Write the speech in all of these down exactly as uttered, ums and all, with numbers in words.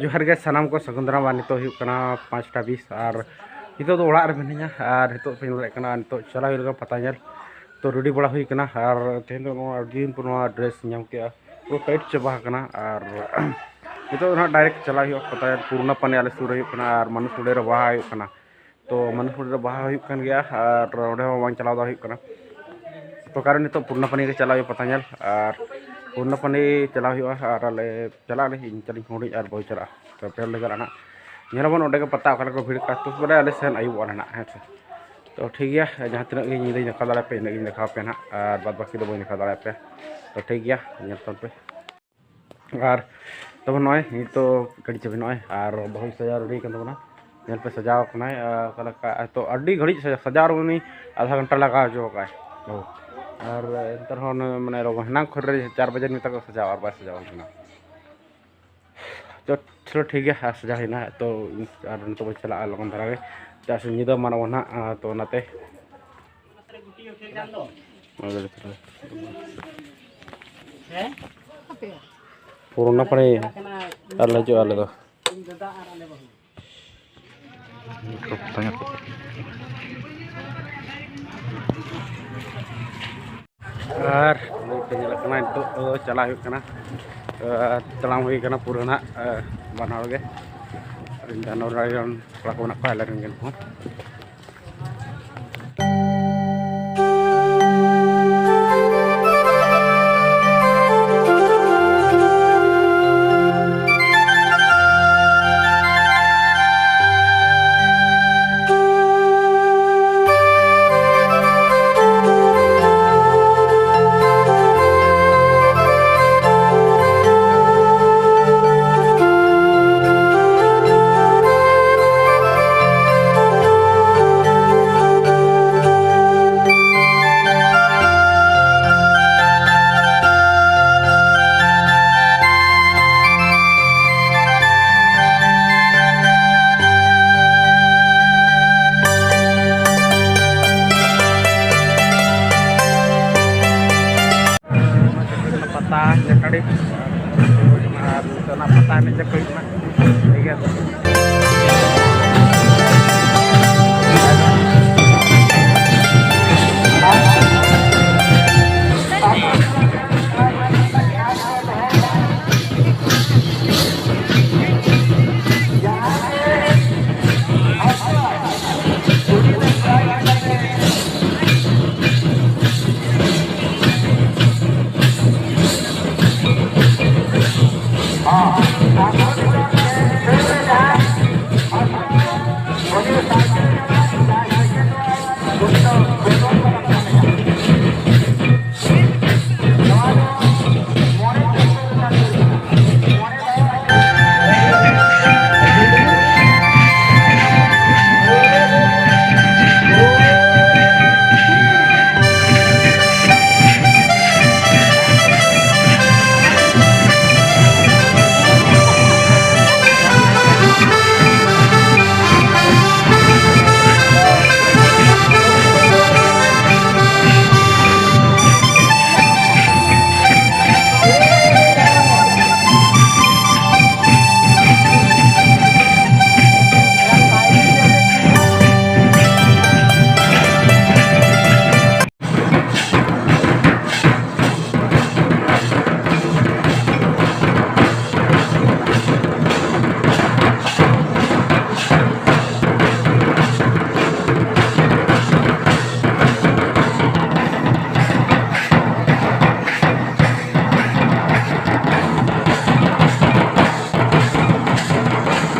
ᱡᱚᱦᱟᱨ ᱜᱮ ᱥᱟᱱᱟᱢ ᱠᱚ, ᱥᱟᱹᱜᱩᱱ ᱫᱟᱨᱟᱢ᱾ ᱟᱨ ᱱᱤᱛᱚᱜ ᱦᱩᱭᱩᱜ ᱠᱟᱱᱟ ᱯᱟᱸᱪᱴᱟ ᱵᱤᱥ, ᱟᱨ ᱱᱤᱛᱚᱜ ᱫᱚ ᱚᱲᱟᱜ ᱨᱮ ᱢᱤᱱᱟᱹᱧᱟ᱾ ᱟᱨ ᱱᱤᱛᱚᱜ ᱯᱮ ᱧᱮᱞ ᱫᱟᱲᱮᱭᱟᱜ ᱠᱟᱱᱟ, ᱱᱤᱛᱚᱜ ᱪᱟᱞᱟᱣ ᱦᱩᱭ ᱞᱮᱱᱟ ᱯᱟᱛᱟ ᱧᱮᱞ᱾ ᱛᱚ ᱨᱮᱰᱤ ᱵᱟᱲᱟ ᱦᱩᱭ ᱠᱟᱱᱟ, ᱟᱨ ᱛᱮᱦᱮᱧ ᱫᱚ ᱱᱚᱣᱟ ᱟᱹᱰᱤ ᱫᱤᱱ ᱯᱚᱨ ᱱᱚᱣᱟ ᱰᱨᱮᱥ ᱧᱟᱢ ᱠᱮᱜᱼᱟ, ᱯᱩᱨᱟᱹ ᱴᱟᱭᱤᱴ ᱪᱟᱵᱟ ᱟᱠᱟᱱᱟ᱾ ᱟᱨ ᱱᱤᱛᱚᱜ ᱫᱚ ᱱᱟᱦᱟᱜ ᱰᱟᱭᱨᱮᱠᱴ ᱪᱟᱞᱟᱜ ᱦᱩᱭᱩᱜᱼᱟ ᱯᱟᱛᱟ ᱧᱮᱞ᱾ ᱯᱩᱨᱱᱟ ᱯᱟᱱᱤ ᱟᱞᱮ ᱥᱩᱨ ᱨᱮ ᱦᱩᱭᱩᱜ ᱠᱟᱱᱟ, ᱟᱨ ᱢᱟᱱᱩᱥ ᱢᱩᱱᱰᱤ ᱨᱮ ᱵᱟᱦᱟ ᱦᱩᱭᱩᱜ ᱠᱟᱱᱟ᱾ ᱛᱚ ᱢᱟᱱᱩᱥ ᱢᱩᱱᱰᱤ ᱨᱮ ᱵᱟᱦᱟ ᱦᱩᱭᱩᱜ ᱠᱟᱱ ᱜᱮᱭᱟ, ᱟᱨ ᱚᱸᱰᱮ ᱦᱚᱸ ᱵᱟᱝ ᱪᱟᱞᱟᱣ ᱫᱟᱲᱮ ᱦᱩᱭᱩᱜ ᱠᱟᱱᱟ᱾ ᱛᱚ ᱠᱟᱨᱚᱱ ᱱᱤᱛᱚᱜ ᱯᱩᱨᱱᱟ ᱯᱟᱱᱤ ᱜᱮ ᱪᱟᱞᱟᱜ ᱦᱩᱭᱩᱜᱼᱟ ᱯᱟᱛᱟ ᱧᱮᱞ, ᱟᱨ ᱯᱩᱨᱱᱟ ᱯᱟᱱᱤ ᱪᱟᱞᱟᱜ ᱦᱩᱭᱩᱜᱼᱟ᱾ ᱟᱨ ᱟᱞᱮ ᱪᱟᱞᱟᱜ ᱟᱞᱮ, ᱤᱧ ᱛᱟᱹᱞᱤᱧ ᱦᱩᱰᱤᱧ ᱟᱨ ᱵᱟᱹᱦᱩ ᱪᱟᱞᱟᱜᱼᱟ᱾ ᱛᱚ ᱯᱮ ᱦᱚᱲ ᱞᱮ ᱪᱟᱞᱟᱜᱼᱟ ᱱᱟᱦᱟᱜ, ᱧᱮᱞ ᱟᱵᱚᱱ ᱚᱸᱰᱮ ᱜᱮ ᱯᱟᱛᱟ ᱚᱠᱟ ᱞᱮᱠᱟ ᱠᱚ ᱵᱷᱤᱲ ᱠᱟᱜᱼᱟ᱾ ᱛᱚ ᱵᱚᱞᱮ ᱟᱞᱮ ᱥᱮᱱ ᱟᱹᱭᱩᱵᱚᱜᱼᱟ ᱱᱟᱦᱟᱜ, ᱦᱮᱸ ᱥᱮ᱾ ᱛᱚ ᱴᱷᱤᱠ ᱜᱮᱭᱟ, ᱡᱟᱦᱟᱸ ᱛᱤᱱᱟᱹᱜ ᱜᱮ ᱧᱤᱫᱟᱹᱧ ᱫᱮᱠᱷᱟᱣ ᱫᱟᱲᱮᱭᱟᱯᱮᱭᱟ, ᱤᱱᱟᱹᱜ ᱜᱤᱧ ᱫᱮᱠᱷᱟᱣ ᱟᱯᱮᱭᱟ ᱱᱟᱦᱟᱜ, ᱟᱨ ᱵᱟᱫ ᱵᱟᱹᱠᱤ ᱫᱚ ᱵᱟᱹᱧ ᱫᱮᱠᱷᱟᱣ ᱫᱟᱲᱮᱭᱟᱯᱮᱭᱟ᱾ ᱛᱚ ᱴᱷᱤᱠ ᱜᱮᱭᱟ, ᱧᱮᱞ ᱛᱟᱵᱚᱱ ᱯᱮ᱾ ᱟᱨ ᱛᱟᱵᱚᱱ ᱱᱚᱜᱼᱚᱭ ᱱᱤᱛᱚᱜ ᱜᱟᱹᱰᱤ ᱪᱟᱹᱵᱤ ᱱᱚᱜᱼᱚᱭ, ᱟᱨ ᱵᱟᱹᱦᱩᱭ ᱥᱟᱡᱟᱣ ᱨᱮᱰᱤ ᱠᱟᱱ ᱛᱟᱵᱚᱱᱟ᱾ ᱧᱮᱞ ᱯᱮ ᱥᱟᱡᱟᱣ ᱠᱟᱱᱟᱭ, ᱟᱨ ᱚᱠᱟ ᱞᱮᱠᱟ ᱱᱤᱛᱚᱜ ᱟᱹᱰᱤ ᱜᱷᱟᱹᱲᱤᱡ ᱥᱟᱡᱟᱣ, ᱥᱟᱡᱟᱣ ᱨᱮ ᱩᱱᱤ ᱟᱫᱷᱟ ᱜᱷᱚᱱᱴᱟ ᱞᱟᱜᱟᱣ ᱦᱚᱪᱚ ᱠᱟᱜᱼᱟᱭ ᱵᱟᱹᱦᱩ᱾ ᱟᱨ ᱮᱱᱛᱮ ᱨᱮᱦᱚᱸ ᱩᱱᱤ ᱢᱟᱱᱮ ᱞᱚᱜᱚᱱ ᱦᱮᱱᱟᱝ ᱠᱷᱚᱱ ᱨᱮ ᱪᱟᱨ ᱵᱟᱡᱮ ᱢᱮᱛᱟ ᱠᱚ ᱥᱟᱡᱟᱣ, ᱟᱨ ᱵᱟᱭ ᱥᱟᱡᱟᱣ ᱠᱟᱱᱟ᱾ ᱛᱚ ᱪᱚᱞᱚ ᱴᱷᱤᱠ ᱜᱮᱭᱟ, ᱟᱨ ᱥᱟᱡᱟᱣ ᱦᱩᱭᱱᱟ᱾ ᱛᱚ ᱟᱨ ᱱᱤᱛᱚᱜ ᱵᱚᱱ ᱪᱟᱞᱟᱜᱼᱟ ᱞᱚᱜᱚᱱ ᱫᱷᱟᱨᱟ ᱜᱮ, ᱪᱮᱫᱟᱜ ᱥᱮ ᱧᱤᱫᱟᱹ ᱢᱟᱱᱚᱜ ᱱᱟᱦᱟᱜ᱾ ᱛᱚ ᱚᱱᱟᱛᱮ ᱯᱩᱨᱚᱱᱟ ᱯᱟᱲᱮ ᱟᱨ ᱞᱮ ᱦᱤᱡᱩᱜᱼᱟ ᱟᱞᱮ ᱫᱚ᱾ ᱟᱨ ᱱᱚᱛᱮ ᱧᱮᱞᱚᱜ ᱠᱟᱱᱟ, ᱱᱤᱛᱚᱜ ᱫᱚ ᱪᱟᱞᱟᱜ ᱦᱩᱭᱩᱜ ᱠᱟᱱᱟ᱾ ᱟᱨ ᱛᱟᱲᱟᱢ ᱦᱩᱭ ᱠᱟᱱᱟ ᱯᱩᱨᱟᱹ ᱱᱟᱜ, ᱟᱨ ᱵᱟᱱᱟ ᱦᱚᱲ ᱜᱮ᱾ ᱟᱨ ᱤᱧ ᱫᱚ ᱱᱚᱰᱮ ᱨᱮᱱ ᱠᱚᱲᱟ ᱠᱚ ᱢᱮᱱᱟᱜ ᱠᱚᱣᱟ, ᱟᱞᱮ ᱨᱮᱱ ᱜᱮ ᱱᱩᱠᱩ᱾ ᱯᱟᱛᱟ ᱮᱱᱮᱡ ᱴᱟᱺᱰᱤ, ᱟᱨ ᱱᱤᱛᱚᱜ ᱚᱱᱟ ᱯᱟᱛᱟ ᱮᱱᱮᱡ ᱡᱟᱹᱯᱤᱫ ᱠᱟᱱᱟ᱾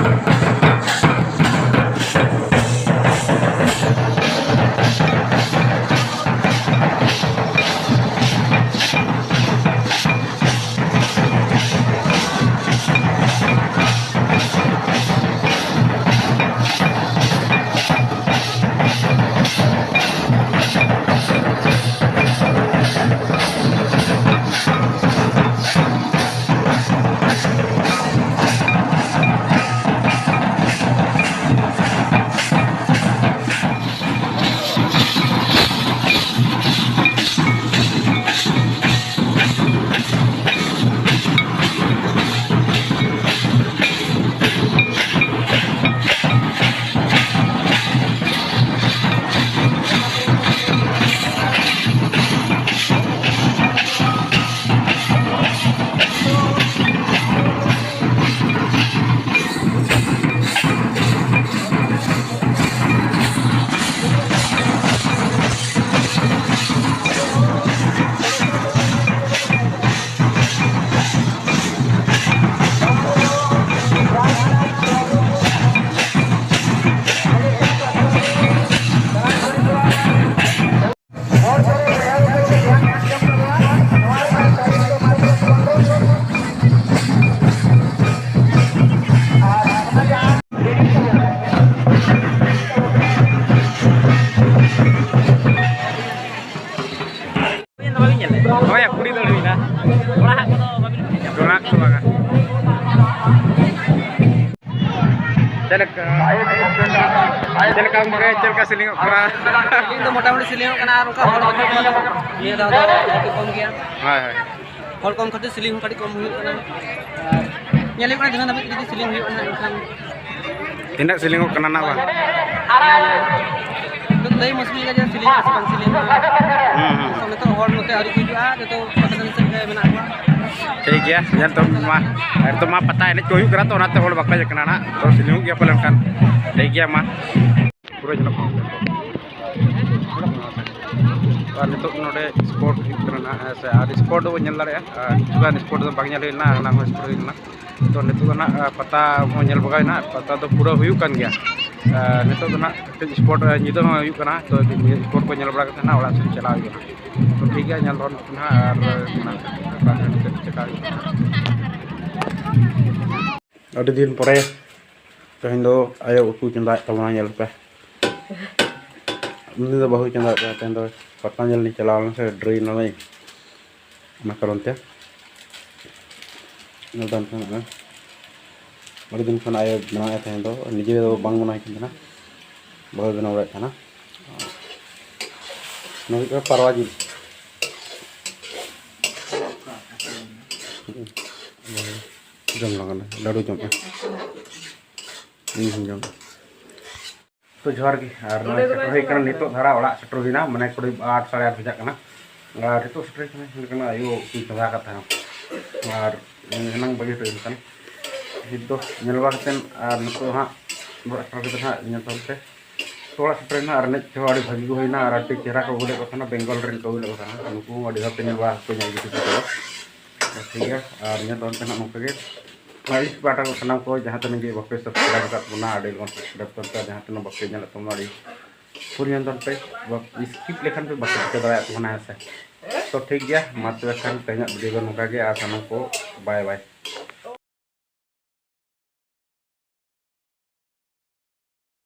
ᱪᱮᱫ ᱞᱮᱠᱟ, ᱪᱮᱫ ᱞᱮᱠᱟ ᱜᱚᱢᱠᱮ, ᱪᱮᱫ ᱞᱮᱠᱟ ᱥᱮᱞᱤᱝᱚᱜ ᱠᱟᱱᱟ? ᱥᱮᱞᱤᱝ ᱫᱚ ᱢᱚᱴᱟᱢᱩᱴᱤ ᱥᱮᱞᱤᱝᱚᱜ ᱠᱟᱱᱟ, ᱟᱨ ᱚᱱᱠᱟ ᱦᱚᱲ ᱵᱟᱹᱪᱩᱜ ᱠᱚᱣᱟ ᱛᱚ, ᱱᱤᱭᱟᱹ ᱫᱷᱟᱣ ᱫᱚ ᱟᱹᱰᱤ ᱠᱚᱢ ᱜᱮᱭᱟ᱾ ᱦᱳᱭ, ᱦᱳᱭ᱾ ᱦᱚᱲ ᱠᱚᱢ ᱠᱷᱟᱹᱛᱤᱨ ᱥᱮᱞᱤᱝ ᱦᱚᱸ ᱠᱟᱹᱴᱤᱡ ᱠᱚᱢ ᱦᱩᱭᱩᱜ ᱠᱟᱱᱟ᱾ ᱟᱨ ᱧᱮᱞ ᱦᱩᱭᱩᱜ ᱠᱟᱱᱟ ᱛᱤᱱᱟᱹᱜ ᱫᱷᱟᱹᱵᱤᱡ ᱡᱩᱫᱤ ᱥᱮᱞᱤᱝ ᱦᱩᱭᱩᱜᱼᱟ ᱱᱟᱦᱟᱜ, ᱮᱱᱠᱷᱟᱱ ᱛᱤᱱᱟᱹᱜ ᱥᱮᱞᱤᱝᱚᱜ ᱠᱟᱱᱟ ᱱᱟᱜ ᱵᱟᱝ? ᱱᱤᱛᱚᱜ ᱞᱟᱹᱭ ᱢᱩᱥᱠᱤᱞ ᱜᱮᱭᱟ ᱡᱮ ᱥᱮᱞᱤᱝ ᱥᱮ ᱵᱟᱝ ᱥᱮᱞᱤᱝ᱾ ᱦᱩᱸ, ᱦᱩᱸ᱾ ᱱᱤᱛᱚᱜ ᱦᱚᱲ ᱱᱚᱛᱮ ᱟᱹᱣᱨᱤ ᱠᱚ ᱦᱤᱡᱩᱜᱼᱟ, ᱡᱚᱛᱚ ᱯᱟᱴᱟᱱ ᱥᱮᱫ ᱨᱮ ᱢᱮᱱᱟᱜ ᱠᱚᱣᱟ᱾ ᱴᱷᱤᱠ ᱜᱮᱭᱟ, ᱧᱮᱞ ᱛᱟᱵᱚᱱ ᱢᱟ᱾ ᱱᱤᱛᱚᱜ ᱢᱟ ᱯᱟᱛᱟ ᱮᱱᱮᱡ ᱠᱚ ᱦᱩᱭᱩᱜ ᱠᱟᱱᱟ, ᱛᱚ ᱚᱱᱟᱛᱮ ᱦᱚᱲ ᱵᱟᱠᱚ ᱦᱮᱡ ᱠᱟᱱᱟ ᱱᱟᱜ᱾ ᱛᱚ ᱥᱮᱞᱤᱝᱚᱜ ᱜᱮᱭᱟ ᱯᱟᱞᱮᱱ ᱠᱷᱟᱱ᱾ ᱴᱷᱤᱠ ᱜᱮᱭᱟ ᱢᱟ᱾ ᱯᱩᱨᱟᱹ ᱧᱮᱞᱚᱜ ᱠᱟᱱᱟ᱾ ᱟᱨ ᱱᱤᱛᱚᱜ ᱱᱚᱰᱮ ᱥᱯᱳᱨᱴ ᱦᱩᱭᱩᱜ ᱠᱟᱱᱟ ᱱᱟᱦᱟᱜ, ᱦᱮᱸ ᱥᱮ? ᱟᱨ ᱥᱯᱳᱨᱴ ᱫᱚᱵᱚᱱ ᱧᱮᱞ ᱫᱟᱲᱮᱭᱟᱜᱼᱟ᱾ ᱟᱨ ᱠᱤᱪᱷᱩ ᱜᱟᱱ ᱥᱯᱳᱨᱴ ᱫᱚ ᱵᱟᱝ ᱧᱮᱞ ᱦᱩᱭ ᱞᱮᱱᱟ, ᱚᱱᱟ ᱦᱚᱸ ᱥᱯᱳᱨᱴ ᱦᱩᱭ ᱞᱮᱱᱟ᱾ ᱛᱚ ᱱᱤᱛᱚᱜ ᱫᱚ ᱱᱟᱦᱟᱜ, ᱟᱨ ᱯᱟᱛᱟ ᱦᱚᱸ ᱧᱮᱞ ᱵᱷᱟᱜᱟᱣ ᱮᱱᱟ᱾ ᱯᱟᱛᱟ ᱫᱚ ᱯᱩᱨᱟᱹ ᱦᱩᱭᱩᱜ ᱠᱟᱱ ᱜᱮᱭᱟ᱾ ᱟᱨ ᱱᱤᱛᱚᱜ ᱫᱚ ᱱᱟᱦᱟᱜ ᱠᱟᱹᱴᱤᱡ ᱥᱯᱳᱨᱴ, ᱧᱤᱫᱟᱹ ᱦᱚᱸ ᱦᱩᱭᱩᱜ ᱠᱟᱱᱟ᱾ ᱛᱚ ᱥᱯᱳᱨᱴ ᱠᱚ ᱧᱮᱞ ᱵᱟᱲᱟ ᱠᱟᱛᱮ ᱱᱟᱦᱟᱜ ᱚᱲᱟᱜ ᱥᱮᱫ ᱪᱟᱞᱟᱣ ᱦᱩᱭᱩᱜᱼᱟ᱾ ᱛᱚ ᱴᱷᱤᱠ ᱜᱮᱭᱟ, ᱧᱮᱞ ᱫᱚᱦᱚ ᱱᱟᱦᱟᱜ ᱟᱨ ᱚᱱᱟ ᱪᱮᱫ ᱪᱮᱠᱟ ᱦᱩᱭᱩᱜ ᱠᱟᱱᱟ᱾ ᱟᱹᱰᱤ ᱫᱤᱱ ᱯᱚᱨᱮ ᱛᱮᱦᱮᱧ ᱫᱚ ᱟᱭᱳ ᱩᱛᱩ ᱪᱚᱸᱫᱟᱭᱮᱫ ᱛᱟᱵᱚᱱᱟ, ᱧᱮᱞ ᱯᱮ᱾ ᱩᱱᱤ ᱫᱚ ᱵᱟᱹᱦᱩᱭ ᱪᱚᱸᱫᱟᱭᱮᱫ ᱛᱟᱭᱟ, ᱛᱮᱦᱮᱧ ᱫᱚ ᱯᱟᱛᱟ ᱧᱮᱞ ᱞᱤᱧ ᱪᱟᱞᱟᱣ ᱞᱮᱱᱟ ᱥᱮ, ᱰᱨᱟᱹᱭ ᱱᱟᱞᱤᱧ, ᱚᱱᱟ ᱠᱟᱨᱚᱱ ᱛᱮ᱾ ᱧᱮᱞ ᱛᱟᱢ ᱛᱟᱦᱮᱱᱟ᱾ ᱟᱹᱰᱤ ᱫᱤᱱ ᱠᱷᱚᱱ ᱟᱭᱳ ᱵᱮᱱᱟᱣᱮᱫ ᱛᱟᱦᱮᱸ ᱫᱚ, ᱱᱤᱡᱮ ᱫᱚ ᱵᱟᱝ ᱵᱮᱱᱟᱣ ᱦᱩᱭ ᱠᱟᱱ ᱛᱟᱦᱮᱱᱟ, ᱵᱟᱹᱦᱩᱭ ᱵᱮᱱᱟᱣ ᱵᱟᱲᱟᱭᱮᱫ ᱛᱟᱦᱮᱱᱟ᱾ ᱱᱚᱣᱟ ᱦᱩᱭᱩᱜ ᱠᱟᱱᱟ ᱯᱟᱨᱣᱟ ᱡᱤᱞ᱾ ᱡᱚᱢ ᱞᱟᱜᱟᱱᱟ, ᱞᱟᱹᱰᱩ ᱡᱚᱢ ᱯᱮ᱾ ᱤᱧ ᱦᱚᱸᱧ ᱡᱚᱢᱟ᱾ ᱛᱚ ᱡᱚᱦᱟᱨ ᱜᱮ, ᱟᱨ ᱱᱚᱜᱼᱚᱭ ᱥᱮᱴᱮᱨ ᱦᱩᱭ ᱠᱟᱱᱟ ᱱᱤᱛᱚᱜ ᱫᱷᱟᱨᱟ ᱚᱲᱟᱜ ᱥᱮᱴᱮᱨ ᱦᱩᱭᱱᱟ, ᱢᱟᱱᱮ ᱠᱚᱨᱤᱵ ᱟᱴ, ᱥᱟᱲᱮ ᱟᱴ ᱵᱟᱡᱟᱜ ᱠᱟᱱᱟ᱾ ᱟᱨ ᱱᱤᱛᱚᱜ ᱥᱮᱴᱮᱨ ᱦᱩᱭ ᱠᱟᱱᱟ, ᱦᱩᱭᱩᱜ ᱠᱟᱱᱟ ᱟᱭᱳ ᱩᱛᱩᱭ ᱪᱚᱸᱫᱟ ᱟᱠᱟᱫ ᱛᱟᱦᱮᱱᱟ, ᱟᱨ ᱮᱱᱟᱝ ᱵᱟᱹᱜᱤ ᱦᱚᱴᱚ ᱦᱩᱭ ᱠᱟᱱᱟ᱾ ᱱᱤᱛ ᱫᱚ ᱧᱮᱞ ᱵᱟᱲᱟ ᱠᱟᱛᱮᱫ, ᱟᱨ ᱱᱤᱛᱚᱜ ᱦᱟᱸᱜ ᱚᱲᱟᱜ ᱥᱮᱴᱮᱨ ᱠᱟᱛᱮᱫ ᱦᱟᱸᱜ ᱧᱮᱞ ᱛᱟᱵᱚᱱ ᱯᱮ᱾ ᱛᱚ ᱚᱲᱟᱜ ᱥᱮᱴᱮᱨ ᱮᱱᱟ, ᱟᱨ ᱮᱱᱮᱡ ᱠᱚᱦᱚᱸ ᱟᱹᱰᱤ ᱵᱷᱟᱹᱜᱤ ᱜᱮ ᱦᱩᱭᱱᱟ, ᱟᱨ ᱟᱹᱰᱤ ᱪᱮᱦᱨᱟ ᱠᱚ ᱟᱹᱜᱩ ᱞᱮᱫ ᱠᱚ ᱛᱟᱦᱮᱱᱟ, ᱵᱮᱝᱜᱚᱞ ᱨᱮᱱ ᱠᱚ ᱟᱹᱜᱩ ᱞᱮᱫ ᱠᱚ ᱛᱟᱦᱮᱱᱟ, ᱱᱩᱠᱩ ᱦᱚᱸ ᱟᱹᱰᱤ ᱦᱚᱲ ᱯᱮ ᱧᱮᱞ ᱵᱟᱲᱟ ᱠᱚ ᱧᱮᱞ ᱜᱮ ᱴᱷᱤᱠ ᱜᱮᱭᱟ᱾ ᱟᱨ ᱧᱮᱞ ᱛᱟᱵᱚᱱ ᱯᱮ ᱦᱟᱸᱜ ᱱᱚᱝᱠᱟ ᱜᱮ᱾ ᱟᱨ ᱤᱧ ᱯᱟᱦᱴᱟ ᱠᱷᱚᱱ ᱥᱟᱱᱟᱢ ᱠᱚ ᱡᱟᱦᱟᱸ ᱛᱤᱱᱟᱹᱜ ᱜᱮ ᱵᱟᱯᱮ subscribe ᱟᱠᱟᱫ ᱵᱚᱱᱟ, ᱟᱹᱰᱤ ᱞᱚᱜᱚᱱ subscribe ᱛᱟᱵᱚᱱ ᱯᱮ᱾ ᱡᱟᱦᱟᱸ ᱛᱤᱱᱟᱹᱜ ᱵᱟᱯᱮ ᱧᱮᱞᱮᱫ ᱛᱟᱵᱚᱱᱟ, ᱟᱹᱰᱤ ᱯᱩᱨᱟᱹ ᱧᱮᱞ ᱛᱟᱵᱚᱱ ᱯᱮ᱾ skip ᱞᱮᱠᱷᱟᱱ ᱯᱮ ᱵᱟᱯᱮ ᱴᱷᱤᱠᱟᱹ ᱫᱟᱲᱮᱭᱟᱜ ᱛᱟᱵᱚᱱᱟ, ᱦᱮᱸ ᱥᱮ? ᱛᱚ ᱴᱷᱤᱠ ᱜᱮᱭᱟ, ᱢᱟ ᱛᱚᱵᱮ ᱠᱷᱟᱱ ᱛᱮᱦᱮᱧᱟᱜ video ᱫᱚ ᱱᱚᱝᱠᱟ ᱜᱮ, ᱟᱨ ᱥᱟᱱᱟᱢ ᱠᱚ bye bye᱾